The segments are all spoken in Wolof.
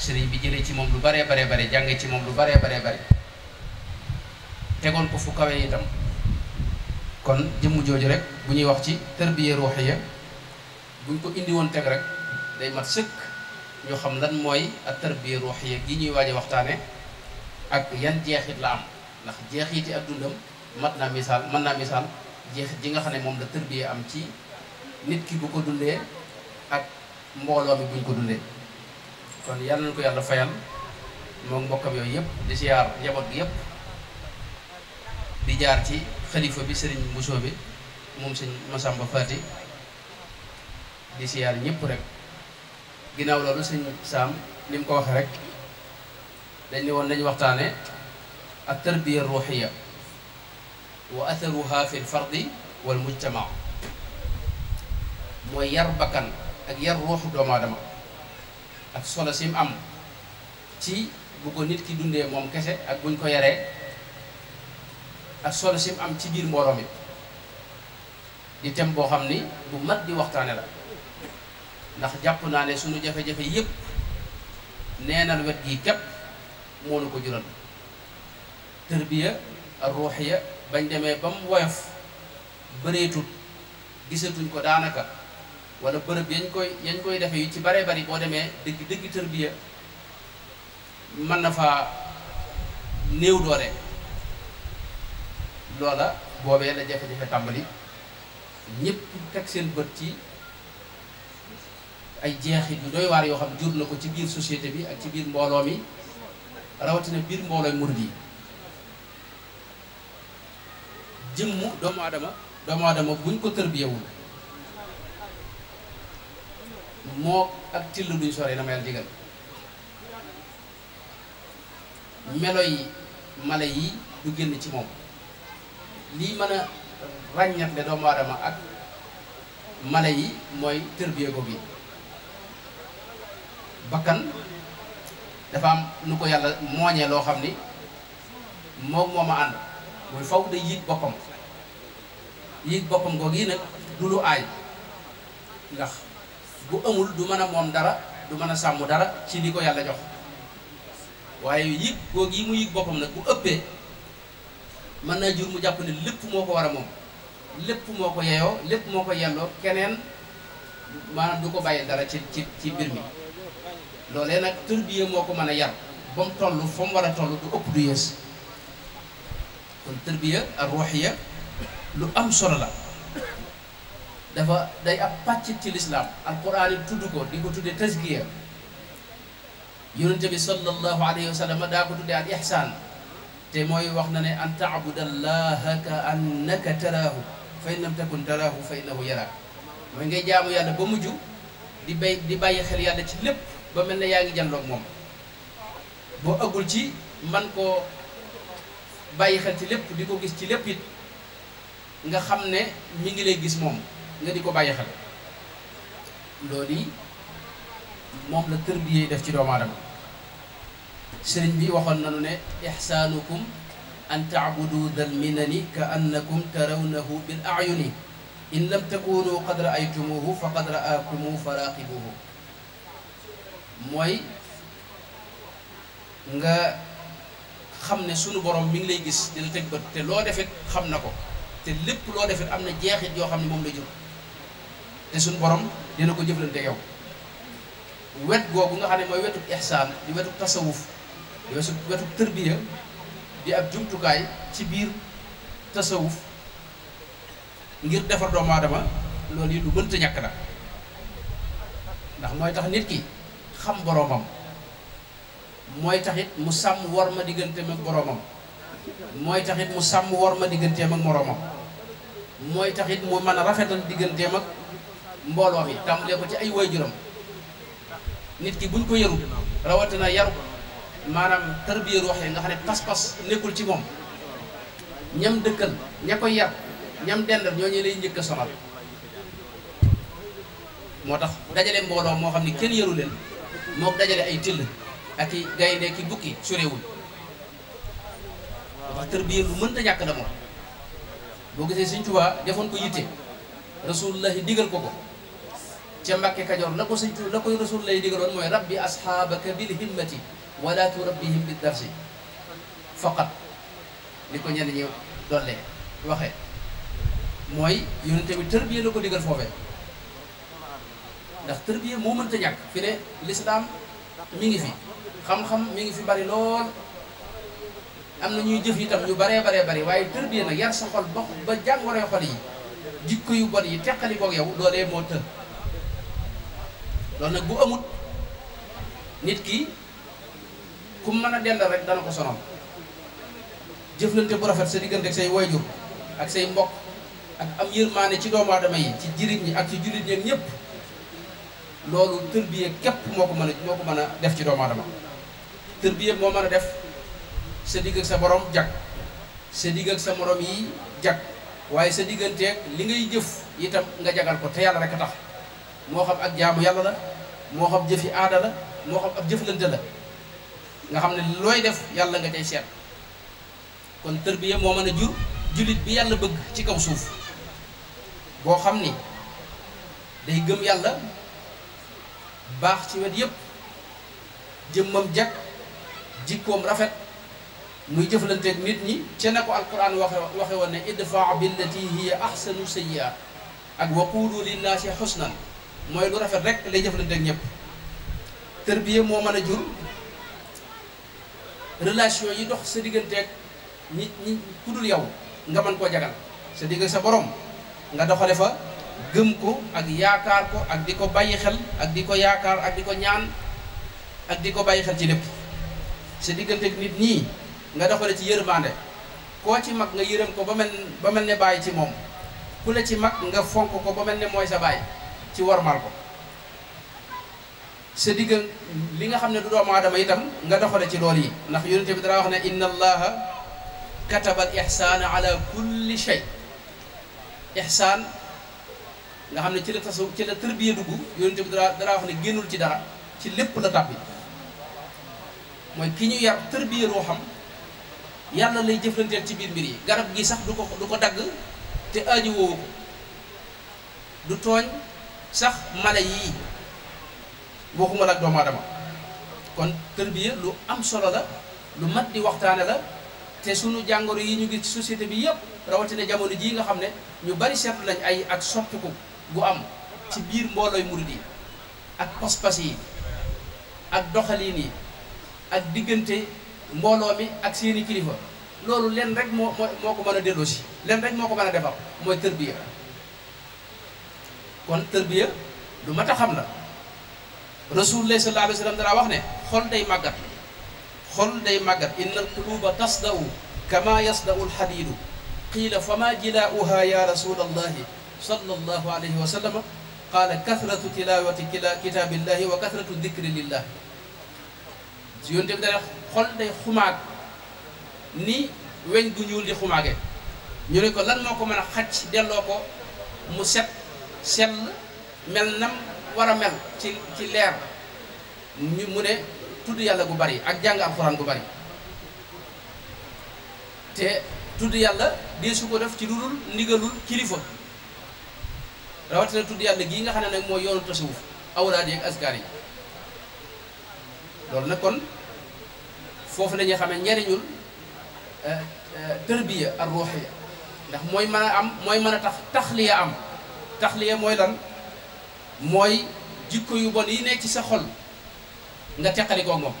sëriñ bi jëlee ci moom lu baree baree bare jànge ci moom lu baree baree bare tegoon ko fu kawe itam. kon jëmm jooju rek bu ñuy wax ci tarbiya ruuxiya buñ ko indi woon teg rek day mat sëkk ñu xam lan mooy ak tarbiya ruuxiya gi ñuy waaj a waxtaane ak yan jeexit la am ndax jeexiti ak dundam mën naa misaal jeexit ji nga xam ne moom la tarbiya am ci nit ki bu ko dundee ak mbooloo mi buñ ko dundee. kon yàlla na ko yàlla fayal moom mbokkam yooyu yëpp di siyaar njaboot gi yëpp di jaar ci xalifa bi sëriñ Mbusoo bi moom sëñ Masamba Faati di siyaar ñëpp rek. ginnaaw loolu sëñ Saam ni mu ko waxee rek dañ ne woon nañu waxtaane ak tarbiya ruuxiya wa atharuha fi lfardi wal mujtama mooy yar bakkan ak yar ruuxu doomu aadama ak solo sim am ci bu ko nit ki dundee moom kese ak buñ ko yaree ak solo sim am ci biir mbooloo mi di tem boo xam ni bu mat di waxtaane la ndax jàpp naa ne suñu jafe-jafe yépp neenal wet gi képp moo nu ko jural tërbiya ak ruuxiya bañ demee ba mu woyof bëreetut gisatuñ ko daanaka wala bërëb yañ koy defe yu ci baree bari boo demee dëgg tërbiya mën na faa néew doole loola boobee la jafe-jafe tàmbali ñëpp teg seen bët ci ay jeexit yu doy waar yoo xam jur na ko ci biir société bi ak ci biir mbooloo mi rawatina biir mboolooy murid yi jëmmu doomu aadama buñ ko tërbiyewul moo ak till duñ sore na ma yàlla digal melo yi mala yi du génn ci moom lii mën a ràññatle doomu aadama ak mala yi mooy tërbiye ko gi bakkan dafa am nu ko yàlla mooñee loo xam ni moom a ànd mooy faw day yëg boppam googu yi nag du lu aay ndax bu amul du mën a moom dara du mën a sàmm dara ci li ko yàlla jox waaye yëg googu yi mu yëg boppam nag bu ëppee mën naa jur mu jàpp ne lépp moo ko war a moom lépp moo ko yeyoo lépp moo ko yelloo keneen maanaam du ko bàyyi dara ci mbir mi loolee nag tërbiya moo ko mën a yar ba mu toll fa mu war a toll du ëpp du yées kon tërbiya ak ruuxiya lu am solo la dafa day ab pàcc ci lislaam alquran yi tudd ko di ko tuddee tazkiya yonente bi sallallahu alayhi wa sallam daa ko tuddee al ihsaan te mooy wax na ne an taabudallaha ka annaka taraahu fa in lam takun taraahu fa innahu yaraak mooy ngay jaamu yàlla ba mujj di bàyyi xel yàlla ci lépp ba mel ne yaa ngi janloog moom boo ëggul ci man koo bàyyi xel ci lépp di ko gis ci lépp it nga xam ne mi ngi lay gis moom nga di ko bàyyi xel loolu yi moom la tërbiye def ci doomu aadama sëriñ bi waxoon nañu ne ihsaanukum an taabudu dal minani ka annakum tarawnahu bil ayuni in lam takunu qad raaytumuhu fa qad raakumu fa raqibuhu mooy nga xam ne sunu borom mi ngi lay gis di la teg bët te loo defit xam na ko te lépp loo defit am na jeexit yoo xam ne moom la jur te sunu borom dina ko jëflante yow wet googu nga xam ne mooy wetu ihsaan di wetu tasawuf di wetu tërbiya di ab jumtukaay ci biir tasawuf ngir defar doomu aadama loolu yi lu mënta ñàkk la ndax mooy tax nit ki xam boroomam mooy taxit mu sàmm war ma digganteem ak boroomam mooy taxit mu sàmm war ma digganteem ak moroomam mooy taxit mu mën a rafetal digganteem ak mbooloo mi tàmbalee ko ci ay waajuram nit ki buñ ko yaru rawatina yaru maanaam tarbiya ruuxiya nga xam ne pas-pas nekkul ci moom ñam dëkkal ña koy yar ñam dendal ñooñu lay njëkk a sonal moo tax dajale mbooloo moo xam ne kenn yaru leen moo dajale ay till ak i gaynde ki bukki suréewul moo tax tarbiya lu mënta ñàkk la moom boo gisee Sëñ Tuubaa defoon ko yitte rasulullahi digal ko ca Mbàkke Kajoor la ko sëñ la koy rasul lay digaloon mooy rabbi asxaabaka bil himmati wala turabbihim bid darsi faqat li ko ñenn ñi dollee waxee mooy yonente bi tërbiye la ko digal foofee ndax tërbiye moo mënta ñàkk fi ne lislaam mi ngi fi xam-xam mi ngi fi bari lool am na ñuy jëf itam ñu baree bari waaye tërbiye nag yar sa xol ba jàngoroy xol yi jikko yu bon yi teqali koog yow loolee moo të loolu nag bu amut nit ki ku mën a dendal rek dana ko sonal jëflante bu rafet sa diggante ak say wayjur ak say mbokk ak am yërmaane ci doomu aadama yi ci jirit ñi ak ci jullit ñi ñëpp loolu tërbiye képp moo ko mën a def ci doomu aadama tërbiye moo mën a def sa digg ak sa borom jag sa digg ak sa morom yi jag waaye sa digganteeg li ngay jëf itam nga jagal ko te yàlla rek a tax moo xam ak jaamu yàlla la moo xam jëfi aada la moo xam ab jëflante la nga xam ne looy def yàlla nga cay seet kon tërbiya moo mën a jur jullit bi yàlla bëgg ci kaw suuf boo xam ni day gëm yàlla baax ci wet yépp jëmmam jag jikkoom rafet muy jëflanteeg nit ñi ca na ko alquran waxe woon ne idfa billati hiya ahsanu sayyi'a ak wa qulu linnaasi husnan mooy lu rafet rek lay jëflanteeg ñëpp tërbiya moo mën a jur relation yi dox sa digganteeg ñi ku dul yow nga mën koo jagal sa digg sa borom nga doxale fa gëm ko ak yaakaar ko ak di ko bàyyi xel ak di ko yaakaar ak di ko ñaan ak di ko bàyyi xel ci lépp sa digganteeg nit ñi nga doxale ci yërmande koo ci mag nga yërëm ko ba mel ne bàyyi ci moom ku la ci mag nga fonk ko ba mel ne mooy sa baay ci wormal ko sa diggan li nga xam ne du doomu aadama itam nga doxale ci loolu yi ndax yonente bi dara wax ne inna allaha kataba al ihsaana ala kulli shay ihsaan nga xam ne ci la tërbiya dugg yonente bi dara wax ne génnul ci dara ci lépp la tàbbi mooy ki ñu yar tërbiya roo xam yàlla lay jëflanteel ci biir mbir yi garab gi sax du ko dagg te aaji woowu ko du tooñ sax mala yii waxuma la ak doomu aadama kon tërbiya lu am solo la lu mat di waxtaane la te sunu jàngoro yi ñu gis ci société bi yëpp rawatina jamono jii nga xam ne ñu bari seetlu lañ ay ak soppiku gu am ci biir mboolooy murid yi ak pas-pas yi ak doxaliin yi ak diggante mbooloo mi ak seeni kilifa loolu leen rek moo ko mën a delloosi leen rek moo ko mën a defar mooy tërbiya kon tërbiya lu mat a xam la rasulullah sallallahu alayhi wa sallam dara wax ne xol day màggat innal quluba tasda'u kama yasda'u alhadiidu qiila fama jilaa'uha ya rasulallahi sallallahu alayhi wa sallam qaala kathratu tilawati kitaabillahi wa kathratu dikri lillah si yonte bi dara xol day xumaag ni weñ gu ñuul di xumaage ñu ne ko lan moo ko mën a xacc delloo ko mu set sell mel nam war a mel ci leer mu ne tudd yàlla gu bari ak jàng alxuraan gu bari te tudd yàlla dee su ko def ci lu dul ndigalul kilifa rawatina tudd yàlla gii nga xam ne nag mooy yoonu tasawuf awraad yi ak askar yi loolu nag kon foofu la ñuy xamee njariñul tërbiya ar ruuxiya ndax mooy mën a tax taxliya am taxliya mooy lan mooy jikko yu bon yi nekk ci sa xol nga teqali ko moom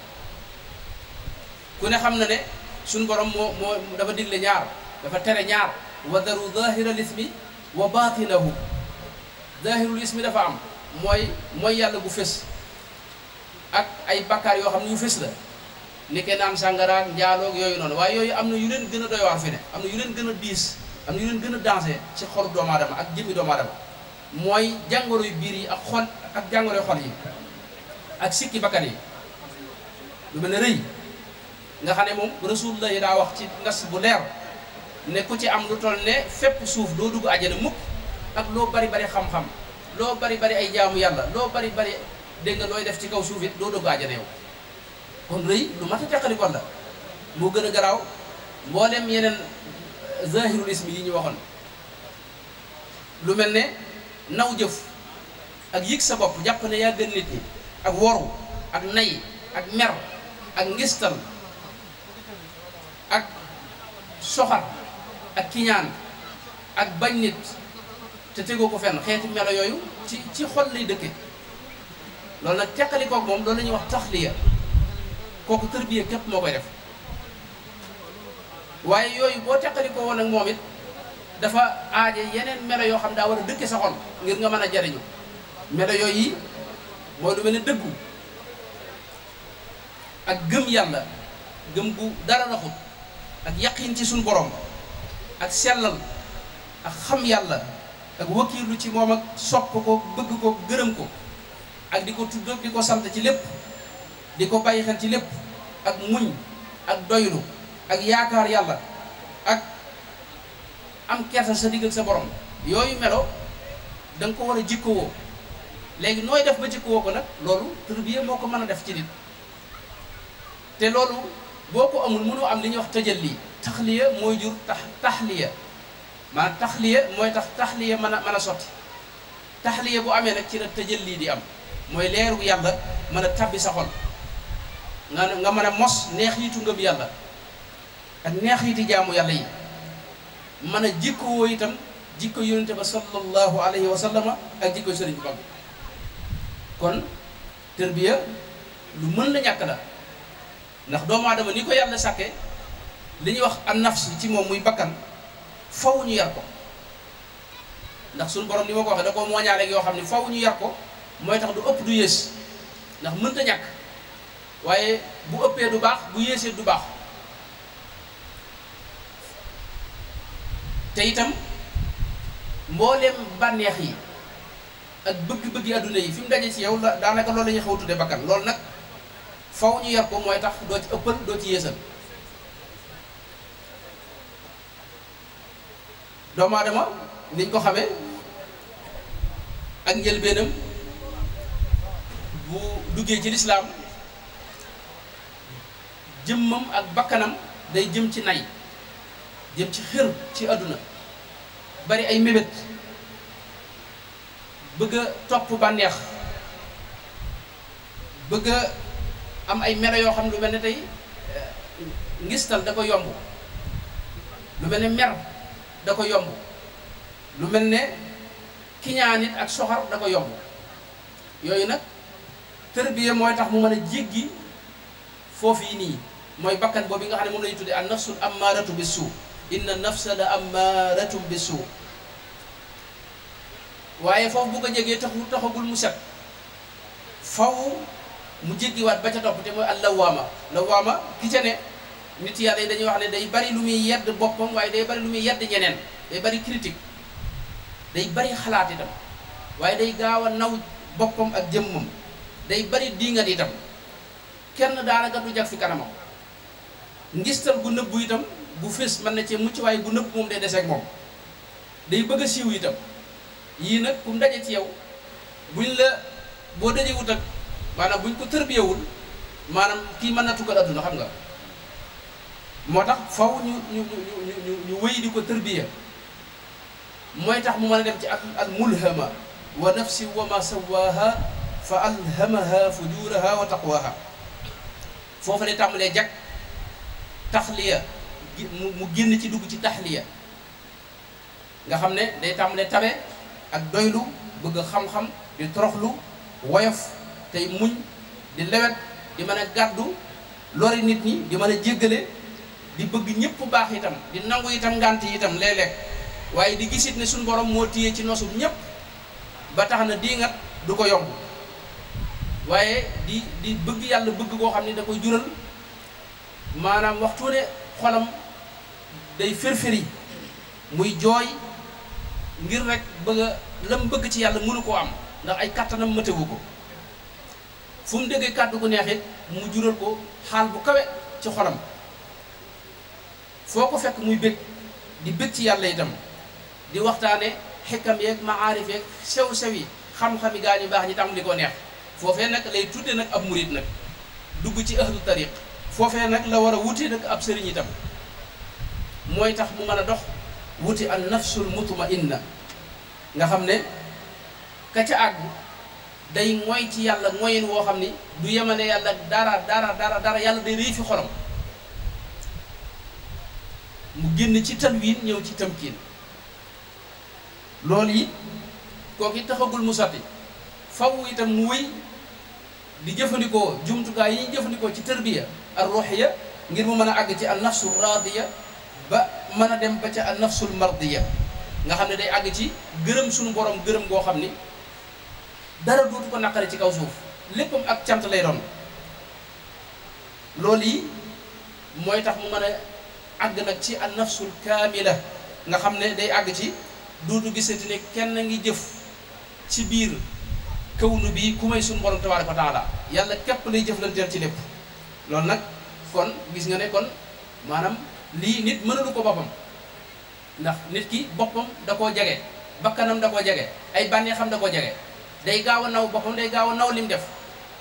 ku ne xam na ne suñ borom moo dafa digle ñaar dafa tere ñaar wa daru zahiral ismi wa batinahu zahirul ismi dafa am mooy yàlla bu fés ak ay bakkaar yoo xam ne yu fés la ni ke naan sàngaraak njaaloog yooyu noonu waaye yooyu am na yu leen gën a doy waar fi ne am na yu leen gën a diis am na yu leen gën a dansé ci xolu doomu aadama ak jëmmi doomu aadama mooy jàngoro yu biir yi ak xol ak jàngoro yu xol yi ak sikki bakkan yi lu mel ne rëy nga xam ne moom rasulullah yi daa wax ci nas bu leer ne ku ci am lu toll ne fépp suuf doo dugg àjjana mukk ak loo bari bari xam-xam loo bari bari ay jaamu yàlla loo bari bari dégg nga looy def ci kaw suuf it doo dugg àjjana yow kon rëy lu mat a teqali kon la moo gën a garaaw mboolem yeneen zahirul ismi yi ñu waxoon lu mel ne naw jëf ak yëg sa bopp jàpp ne yaa gën nit ñi ak woru ak nay ak mer ak ngistal ak soxar ak kiñaan ak bañ nit te tegoo ko fenn xeeti melo yooyu ci xol lay dëkke loolu nag teqali koog moom loolu la ñuy wax taxliya kooku tërbiya képp moo koy def waaye yooyu boo teqali ko woon ak moom it dafa aaje yeneen melo yoo xam daa war a dëkke sa xol ngir nga mën a jariñu melo yooyu yi mooy lu mel ne dëggu ak gëm yàlla gëm gu dara raxut ak yaqiin ci suñu borom ak sellal ak xam yàlla ak wakiilu ci moom ak sopp ko bëgg ko gërëm ko ak di ko tudd di ko sant ci lépp di ko bàyyi xel ci lépp ak muñ ak doylu ak yaakaar yàlla ak am kersa sa digg ak sa borom yooyu melo da nga ko war a jikkowoo léegi nooy def ba jikkowoo ko nag loolu tërbiya moo ko mën a def ci nit te loolu boo ko amul mënoo am li ñuy wax tajalli taxliya mooy jur taxliya maanaam taxliya mooy tax taxliya mën a sotti taxliya bu amee nag ci la tajalli di am mooy leeru yàlla mën a tabbi sa xol nga mën a mos neexiitu ngëm yàlla ak neexiiti jaamu yàlla yi mën a jikkoo itam jikko yonente ba sallallahu alayhi wa sallama ak jikko sëriñ bu mag kon tërbiya lu mën la ñàkk la ndax doomu aadama ni ko yàlla sàkke li ñuy wax an nafs ci moom muy bakkan faw ñu yar ko ndax suñu borom ni ma ko waxee da ko mooñaaleeg yoo xam ne faw ñu yar ko mooy tax du ëpp du yées ndax mënta ñàkk waaye bu ëppee du baax bu yéesee du baax te itam mbooleem bànneex yi ak bëgg-bëggi adduna yi fi mu daje ci yow la daanaka loolu la ñuy xaw a tudde bakkan loolu nag faw ñu yar ko mooy tax doo ci ëppal doo ci yéesal doomu aadama niñ ko xamee ak njëlbeenam bu duggee ci lislaam jëmmam ak bakkanam day jëm ci nay jëm ci xër ci àdduna bari ay mébét bëgg a topp bànneex bëgg a am ay melo yoo xam lu mel ne tey ngistal da ko yomb lu mel ne mer da ko yomb lu mel ne kiñaan it ak soxar da ko yomb yooyu nag tërbiya mooy tax mu mën a jéggi foofu yi nii mooy bakkan boobu nga xam ne moom la ñu tuddee an nafsul ammaratu bis suu inna nafsa la ammaratu bis suu waaye foofu bu ko jégee taxagul mu set faw mu jéggiwaat ba ca topp te mooy al lawaama ki ca ne nit yàlla yi dañuy wax ne day bari lu muy yedd boppam waaye day bari lu muy yedd ñeneen day bari critique day bari xalaat itam waaye day gaaw a naw boppam ak jëmmam day bari diingat itam kenn daanaka du jag fi kanamam ngistal bu nëbbu itam bu fés mën na cee mucc waaye bu nëbb moom day deseeg moom day bëgg a siiw itam yii nag kum daje ci yow buñ la boo dajee wut ak maanaam buñ ko tërbiyewul maanaam kii mën na tukkal adduna xam nga moo tax faw ñu wéy di ko tërbiya mooy tax mu mën a dem ci al mulhama wa nafsi wa ma sawaha fa alhamaha fujuraha wa taqwaha foofu lay tàmbalee jag taxliya mu génn ci dugg ci taxliya nga xam ne day tàmbalee tabe ak doylu bëgg xam-xam di toroxlu woyof tey muñ di lewet di mën a gàddu lori nit ñi di mën a jéggale di bëgg ñëpp baax itam di nangu itam ngànt yi itam léeg-léeg waaye di gisit ne suñu borom moo téye ci nosub ñëpp ba tax na di ngat du ko yomb waaye di bëgg yàlla bëgg koo xam ne da koy jural maanaam waxtu ne xolam day fër-fëri muy jooy ngir rek bëgg a lam bëgg ci yàlla mënu koo am ndax ay kàttanam mëtewu ko fu mu déggee kàddu gu neex it mu jural ko xaal bu kawe ci xolam foo ko fekk muy bëgg di bëgg ci yàlla itam di waxtaane xekkam yeeg maarif yeeg sew-sew yi xam-xami gaa ñu baax ñi tam li ko neex foofee nag lay tudde nag ab murid nag dugg ci ahlu tariq foofee nag la war a wuti nag ab sëriñ itam mooy tax mu mën a dox wuti an nafsul mutmainna nga xam ne ka ca àgg day mooy ci yàlla mooyin woo xam ni du yemale yàlla dara yàlla day rëy fi xolam mu génn ci tanwiin ñëw ci tamkiin loolu yi kooku it taxagul mu sotti faw itam mu wéy di jëfandikoo jumtukaay yi ñu jëfandikoo ci tërbiya ar ruhiya ngir mu mën a àgg ci an nafsu radiya ba mën a dem ba ca an nafsul mardiya nga xam ne day àgg ci gërëm suñu borom gërëm goo xam ni dara dootu ko naqare ci kaw suuf léppam ak cant lay doon loolu yi mooy tax mu mën a àgg nag ci an nafsul kaamila nga xam ne day àgg ci dootu gisati ne kenn ngi jëf ci biir kawnu bi ku may suñu borom tabaaraka wa taala yàlla képp lay jëflanteel ci lépp loolu nag kon gis nga ne kon maanaam lii nit mënalu ko boppam ndax nit ki boppam da koo jege bakkanam da koo jege ay bànneexam da koo jege day gaaw a naw boppam day gaaw a naw lim def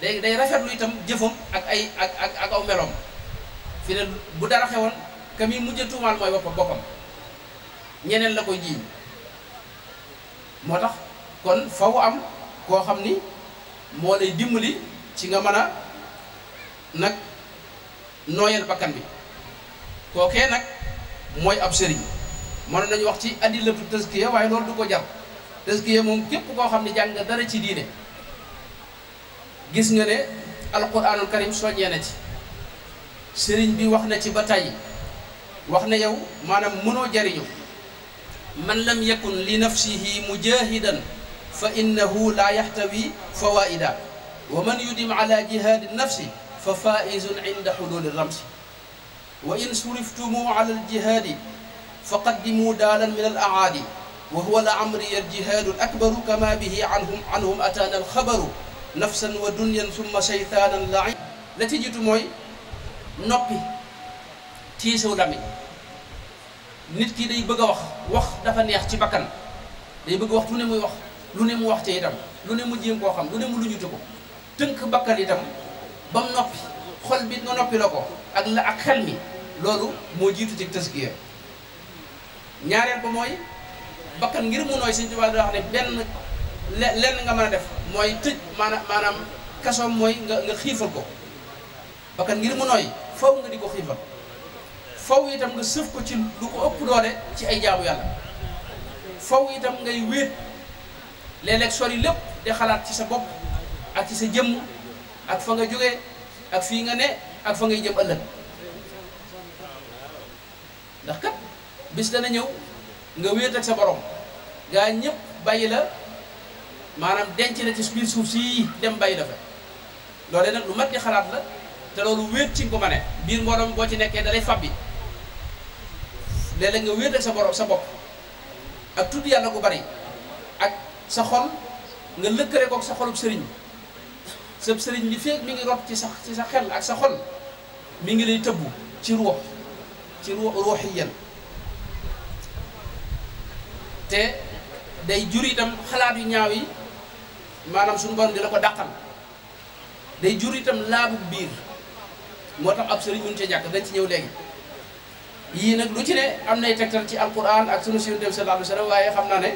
day rafetlu itam jëfam ak ay ak aw meloom fi ne bu dara xewoon ka mi mujj tuumaal mooy boppam ñeneen la koy jiiñ moo tax kon faw am koo xam ni moo lay dimbali ci nga mën a nag nooyal bakkan bi kookee nag mooy ab sëriñ mënoon nañu wax ci adillatu tazkiya waaye loolu du ko jar tazkiya moom képp koo xam ne jàng nga dara ci diine gis nga ne alquranul karim soññee na ci sëriñ bi wax na ci ba tàyyi wax na yow maanaam mënoo jariñu man lam yakun li nafsihi mujahidan fa innahu la yaxtawi fawaida wa man yudim ala jihadi nafsi fa faizun inda xululi ramsi wa in suriftumu ala aljihadi fa qaddimu daalan min al aadi wa huwa la amri aljihadu alakbaru kama bihi anhum ataana alxabaru nafsan wa dunyan summa shaytaanan lain la ci jiitu mooy noppi tiisaw lami nit ki day bëgg a wax dafa neex ci bakkan day bëgg wax lu ne muy wax lu ne mu wax ci itam lu ne mu jéem koo xam lu ne mu luñute ko tënk bakkan itam ba mu noppi xol bi nga noppi la ko ak xel mi loolu moo jiitu ci taskiya ñaareel ba mooy bakkan ngir mu nooy Sëñ Tuubaa da wax ne benn lenn nga mën a def mooy tëj maanaam kasoom mooy nga xiifal ko bakkan ngir mu nooy faw nga di ko xiifal faw itam nga sëf ko ci lu ko ëpp doole ci ay jaamu yàlla faw itam ngay wéet léeg-léeg sori lépp di xalaat ci sa bopp ak ci sa jëmm ak fa nga jógee ak fii nga ne ak fa ngay jëm ëllëg ndax kat bis dana ñëw nga wéet ak sa borom gaa ñëpp bàyyi la maanaam denc la ci biir suuf si dem bàyyi la fa loolee nag lu mat di xalaat la te loolu wéet ci nga ko ma ne biir mbooloo boo ci nekkee dalay fabbi léeg-léeg nga wéet ak sa borom sa bopp ak tudd yàlla gu bari ak sa xol nga lëkkale kook sa xolub sëriñ sa sëriñ li feeg mi ngi rot ci sa xel ak sa xol mi ngi lay tëbbu ci ruuxiyan te day jur itam xalaat yu ñaaw yi maanaam suñu borom di la ko dàqal day jur itam laabu biir moo tax ab sëriñ mënu ci ñàkk dañ ci ñëw léegi yii nag lu ci ne am nay tegtal ci alquran ak sunu Yonent bi sallallahu alayhi wa sallam waaye xam naa ne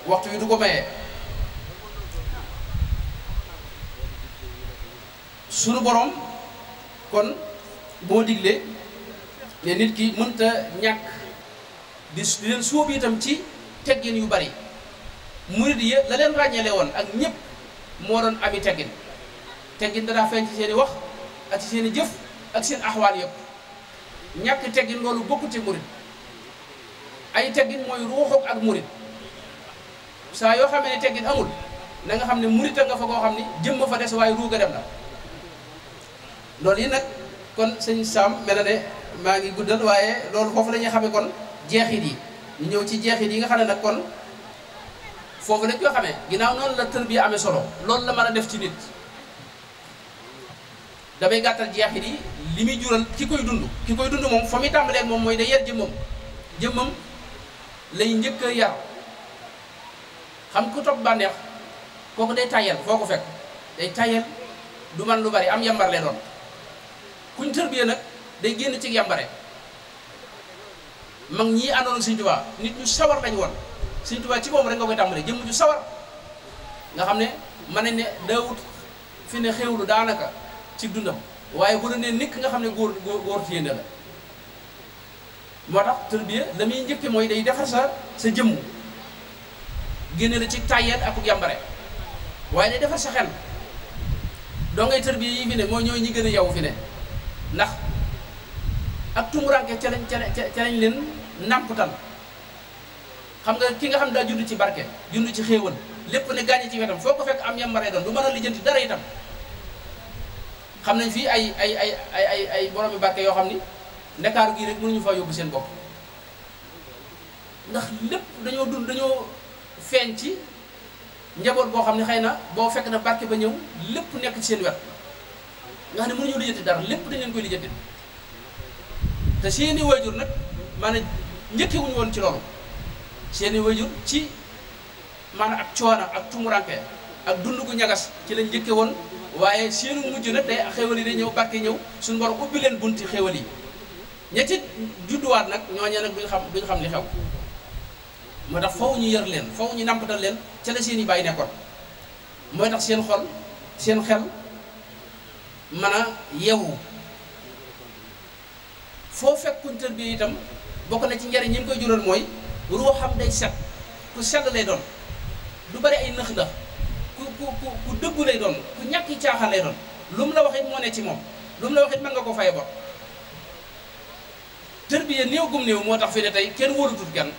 waxtu wi du ko mayee sunu borom kon boo diglee ne nit ki mënta ñàkk di leen sóobu itam ci teggin yu bari murid yi la leen ràññeele woon ak ñëpp moo doon ami teggin danaa feeñ ci seen i wax ak ci seen i jëf ak seen axwaal yëpp ñàkk teggin loolu bokkut ci murid ay teggin mooy ruuxuk ak murid saa yoo xamee ne teggin amul na nga xam ne murid a nga fa koo xam ni jëmm fa des waaye ruuga dem na loolu yi nag kon sëñ Sam mel na ne maa ngi guddal waaye loolu foofu la ñuy xamee kon jeexit yi ñu ñëw ci jeexit yi nga xam ne nag kon foofu lañ koy xamee ginnaaw noonu la tërbiya amee solo loolu la mën a def ci nit damay gàttal jeexit yi li muy jural ki koy dund moom fa muy tàmbalee moom mooy day yar jëmmam lay njëkk a yar xam ku topp bànneex kooku day tayal foo ko fekk day tayal du man lu bari am yambar lay doon kuñ tërbiya nag day génn ci yambare mag ñii àndoon ak Sëñ Tuubaa nit ñu sawar lañ woon Sëñ Tuubaa ci moom rek nga koy tàmbalee jëmm ju sawar nga xam ne mën nañ ne daawut fi ne xewlu daanaka ci dundam waaye bu la nee nikk nga xam ne góor téyénde la moo tax tërbiya la muy njëkke mooy day defar sa jëmm génne la ci tàyyeel ak yàmbare waaye day defar sa xel doo ngay tërbiya yi fi ne mooy ñooy ñi gën a yow fi ne ndax ak tumuranke ca lañ leen nàmputal xam nga ki nga xam daa jund ci barke jund ci xéewal lépp ne gàññi ci wetam foo ko fekk am yàmbare doon du mën a lijjanti dara itam xam nañ fii ay boroomi barke yoo xam ni ndakaaru gii rek mënuñu fa yóbbu seen bopp ndax lépp dañoo feeñ ci njaboot boo xam ne xëy na boo fekk na barke ba ñëw lépp nekk ci seen wet nga xam ne mënuñu lijjanti dara lépp dañ leen koy lijjanti te seeni waajur nag maanaam njëkkewuñu woon ci loolu seeni waajur ci maanaam ak coono ak tumuranke ak dund gu ñagas ci lañ njëkke woon waaye seenu mujj nag day xéwal yi day ñëw barke ñëw suñu borom ubbi leen bunti xéwal yi ñetti judduwaat nag ñooñee nag duñ xam li xew moo tax faw ñu yar leen faw ñu nampatal leen ca la seen i bàyyi nekkoon mooy tax seen xol seen xel mën a yeewu foo fekk kuñ tër bi itam bokk na ci njariñ ñi mu koy jural mooy ruuxam day set ku sell lay doon du bari ay nëx ndax ku dëggu lay doon ku ñàkki caaxaan lay doon lu mu la wax it moo ne ci moom lu mu la wax it mën nga ko faye bor tërbiya néew gum néew moo tax fi ne tey kenn wóolutut kenn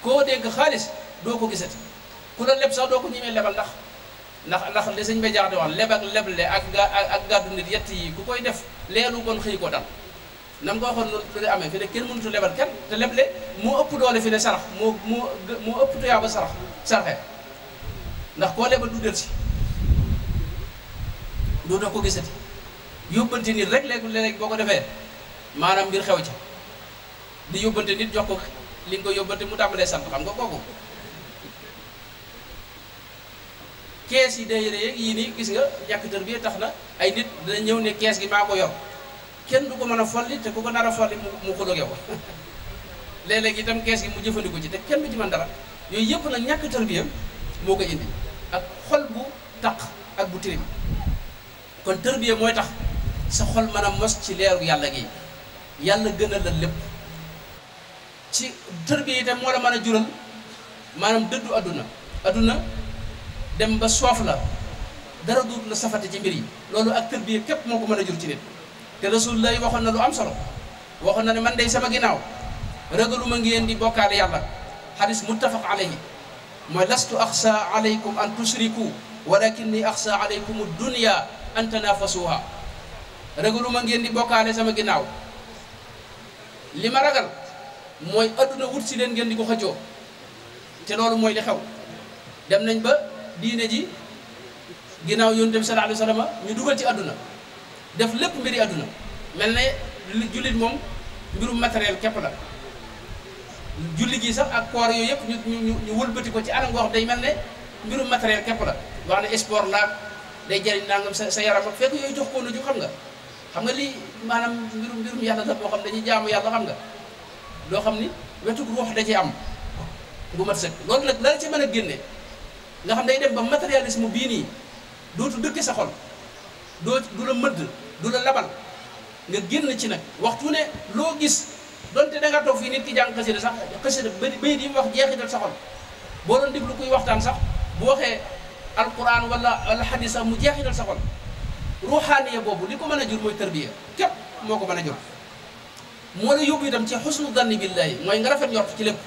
koo dégg xaalis doo ko gisati ku la leb sax doo ko ñemee lebal ndax li sëñ bay jaxate wax leb ak leble ak gàddu nit yett yi ku koy def leelu kon xëy ko dal nam nga waxoon lu ne amee fi ne kenn mënutu lebal kenn te leble moo ëpp doole fi ne sarax moo ëpp tuyaa ba sarxe ndax koo lebal du del si doo ko gisati yóbbante nit rek léeg-léeg boo ko defee maanaam mbir xew ca di yóbbante nit jox ko li nga ko yóbbante mu tàmbalee sant xam nga kooku kees yi day rëy yii nii gis nga ñàkk tër bi tax na ay nit dina ñëw ne kees gi maa ko yor kenn du ko mën a folli te ku ko nar a folli mu xuloo yow léeg-léeg itam kees gi mu jëfandiku ci te kenn du ci mën dara yooyu yëpp nag ñàkk tër bi moo ko indi ak xol bu taq ak bu tilim kon tër bi mooy tax sa xol mën a mos ci leeru yàlla gi yàlla gën a la lépp ci tër bi itam moo la mën a jural maanaam dëddu adduna dem ba soof la dara duut la safate ci mbir yi loolu ak tër bi képp moo ko mën a jur ci nit te rasulullah waxoon na lu am solo waxoon na ne man day sama ginnaaw ragaluma ngeen di bokkaale yàlla xadis muttafaq alayhi mooy lastu axsa alaykum an tusriku walakinni axsa alaykum dunya an tanafasuha ragaluma ngeen di bokkaale sama ginnaaw li ma ragal mooy adduna wut si leen ngeen di ko xëccoo te loolu mooy li xew dem nañ ba diine ji ginnaaw yonent bi sallallahu alayhi wa sallam ñu dugal ci adduna def lépp mbiri adduna mel ne jullit moom mbirum matériel képp la julli gi sax ak koor yooyu yëpp ñu wëlbati ko ci anam goo xam day mel ne mbirum matériel képp la wax ne sport la day jëriñ nangam sa yaram ak fekk yooyu jox ko na ju xam nga lii maanaam mbirum yàlla la boo xam dañuy jaamu yàlla xam nga loo xam ni wetu ruux da ci am bu mat sëkk loolu nag la ci mën a génne nga xam day dem ba matérialisme bii nii dootu dëkk sa xol du la mëdd du la labal nga génn ci nag waxtu ne loo gis donte da nga toog fii nit ki jàng xasida sax xasida bayit yi mu wax jeexital sa xol boo doon déglu kuy waxtaan sax bu waxee alquran wala hadis sax mu jeexital sa xol ruuxaaniya boobu li ko mën a jur mooy tarbiya képp moo ko mën a jur moo la yóbbu itam ci xusnu danni billahi mooy nga rafet njort ci lépp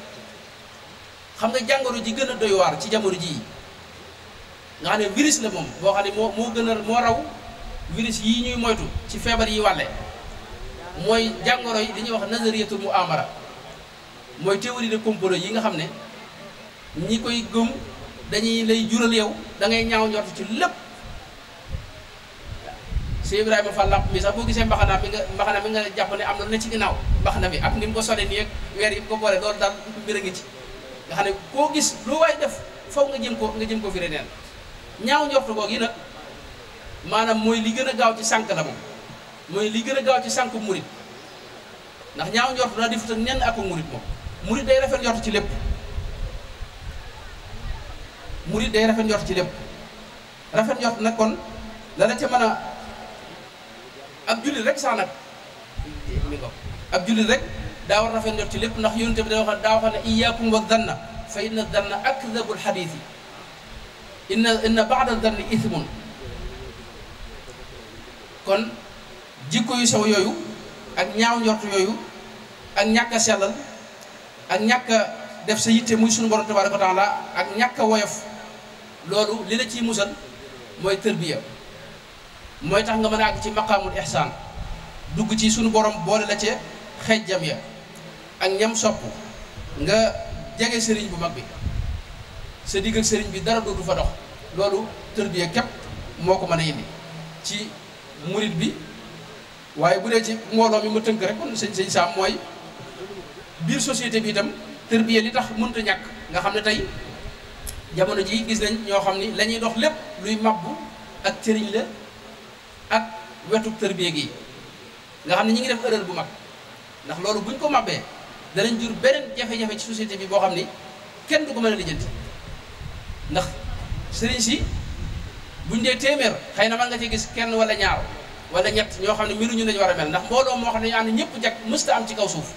xam nga jàngoro ji gën a doy waar ci jamono jii nga xam ne virus la moom boo xam ne moo raw virus yii ñuy moytu ci feebar yi wàlle mooy jàngoro yi li ñuy wax nazariyatul muamara mooy théorie de complot yi nga xam ne ñi koy gëm dañuy lay jural yow da ngay ñaaw njort ci lépp si Ibrahima Fall mi sax boo gisee mbaxana mi nga jàpp ne am na lu ne ci ginnaaw mbaxana mi ak ni mu ko sole nii ak weer yi mu ko boole loolu daal mbir a ngi ci nga xam ne koo gis lu waay def faw nga jëm ko firé neen ñaaw njort googu yi nag maanaam mooy li gën a gaaw ci sànq la moom mooy li gën a gaaw ci sànq murit ndax ñaaw njort daa difut ak ñenn ak murit moom murit day rafet njort ci lépp murid day rafet njort ci lépp. rafet njort nag kon la ca mën a ab jullit rek sax nag mi ko ab jullit rek daa war rafet njort ci lépp, ndax yonent bi daa wax ne iyyakum wa dhanna fa inna dhanna akdhabul hadithi inna ba'da dhanni ithmun. kon jikko yu sew yooyu ak ñaaw njort yooyu ak ñàkk a sellal ak ñàkk a def sa yitte muy sunu borom tabaaraka wa taala ak ñàkk a woyof, loolu li la ciy musal mooy tërbiya, mooy tax nga mën a àgg ci maqaamul ihsaan, dugg ci sunu borom boole la ca xejjam ya ak ñam sopp nga jege sëriñ bu mag bi, sa digg ak sëriñ bi dara dootu fa dox. loolu tërbiya képp moo ko mën a indi ci murit bi. waaye bu dee ci mbooloo mi ma tënk rek kon sëñ Sam mooy biir société bi itam tërbiya li tax mënut a ñàkk, nga xam ne tey jamono ji gis nañ ñoo xam ni la ñuy dox lépp luy mabbu ak cëriñ la ak wetu tërbiya gi, nga xam ne ñi ngi def erreur bu mag, ndax loolu buñ ko mabbee danañ jur beneen jafe-jafe ci société bi boo xam ni kenn du ko mën a lijjanti. ndax sëriñ si buñ dee téeméer xëy na mën nga ci gis kenn wala ñaar wala ñett ñoo xam ne meluñu nañu war a mel, ndax mbooloo moo xam ne ñu ànd ñëpp jag mësta am ci kaw suuf.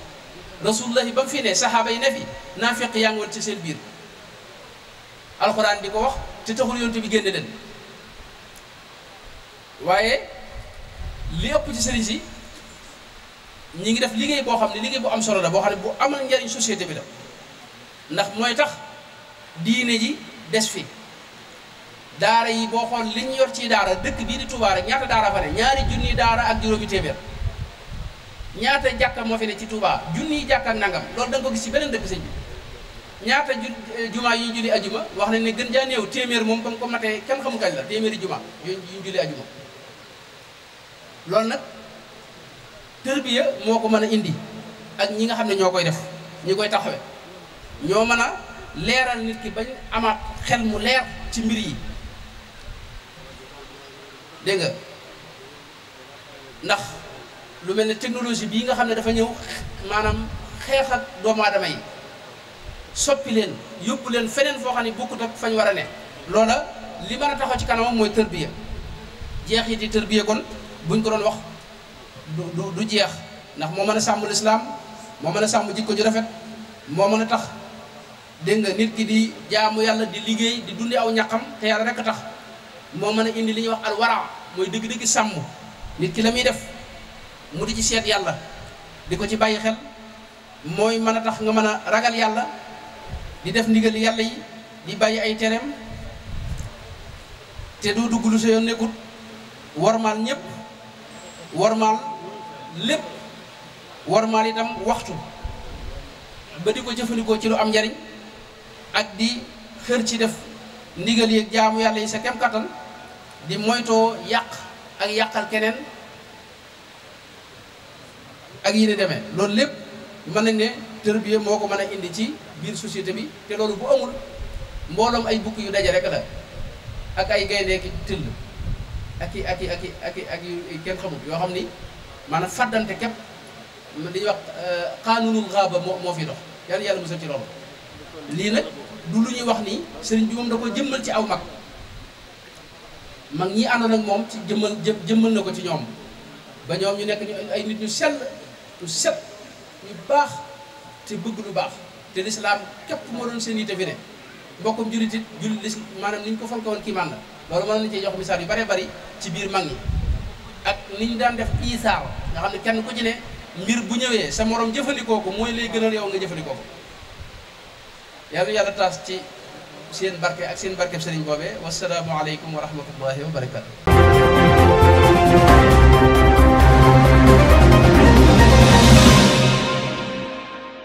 rasulullahi ba mu fi ne saxaaba yi ne fi naafiq yaa ngi woon ci seen biir, alxuraan di ko wax te taxul yonent bi génne leen. waaye li ëpp ci sëriñ si ñi ngi def liggéey boo xam ne liggéey bu am solo la, boo xam ne bu amal njariñ société bi la, ndax mooy tax diine ji des fi. daara yi boo xool li ñu yor ci daara dëkk bii di Touba rek ñaata daara fa ne, ñaari junniy daara ak juróomi téeméer. ñaata jàkka moo fi ne ci Touba junniy jàkka ak nangam, loolu da nga ko gis ci beneen dëkk sëñ bi. ñaata jumaa yu ñu julli ajuma wax nañ ne gën jaa néew téeméer moom comme ko matee kenn xamu kañ la, téeméeri jumaa yu ñu julli ajuma. loolu nag tërbiya moo ko mën a indi ak ñi nga xam ne ñoo koy def, ñi koy taxawe ñoo mën a leeral nit ki bañ amaat xel mu leer ci mbir yi. dégg nga ndax lu mel ne technologie bii nga xam ne dafa ñëw maanaam xeex ak doomu aadama yi, soppi leen yóbbu leen feneen foo xam ne bokkut ak fañ war a ne. loola li mën a taxaw ci kanamam mooy tërbiya. jeexiti tërbiya kon buñ ko doon wax du jeex, ndax moo mën a sàmm lislaam, moo mën a sàmm jikko ju rafet, moo mën a tax dégg nga nit ki di jaamu yàlla, di liggéey, di dundi aw ñaqam te yàlla rek a tax. moo mën a indi li ñuy wax al wara, mooy dëgg-dëgg sàmm nit ki la muy def mu di ci seet yàlla, di ko ci bàyyi xel. mooy mën a tax nga mën a ragal yàlla, di def ndigal yàlla yi, di bàyyi ay tereem, te du dugg lu sa yoon nekkut. wormaal ñëpp, wormaal lépp, wormaal itam waxtu ba di ko jëfandikoo ci lu am njariñ, ak di xër ci def ndigal yi jaamu yàlla yi sa kem kattan, di moytoo yàq ak yàqal keneen ak yi ni demee. loolu lépp mën nañ ne tërbiya moo ko mën a indi ci biir société bi, te loolu bu amul mbooloom ay bukk yu daje rek la, ak ay gaynde ki tëll ak yu kenn xamul yoo xam ni maanaam fàddante képp li ñuy wax xaanunul xaaba moo fi dox. yàlla musal ci loolu. lii nag du lu ñuy wax nii sëriñ bi moom da ko jëmmal ci aw mag ñi àndoon ak moom ci jëmmal na ko ci ñoom, ba ñoom ñu nekk ay nit ñu sell, ñu set, ñu baax te bëgg lu baax. te lislaam képp moo doon seen yitte fi ne. mbokkum jullit it jullit maanaam ni ñu ko fonke woon kii man la. loolu mën nañu cee jox misaal yu bare bari ci biir mag ñi, ak ni ñu daan def isaar, nga xam ne kenn ku ci ne mbir bu ñëwee sa morom jëfandikoo ko mooy lay gënal yow nga jëfandikoo ko. yàlla taas ci seen barke ak seen barkeb sëriñ boobee. wasalaamu aleykum wa rahmatullahi wa barakatu.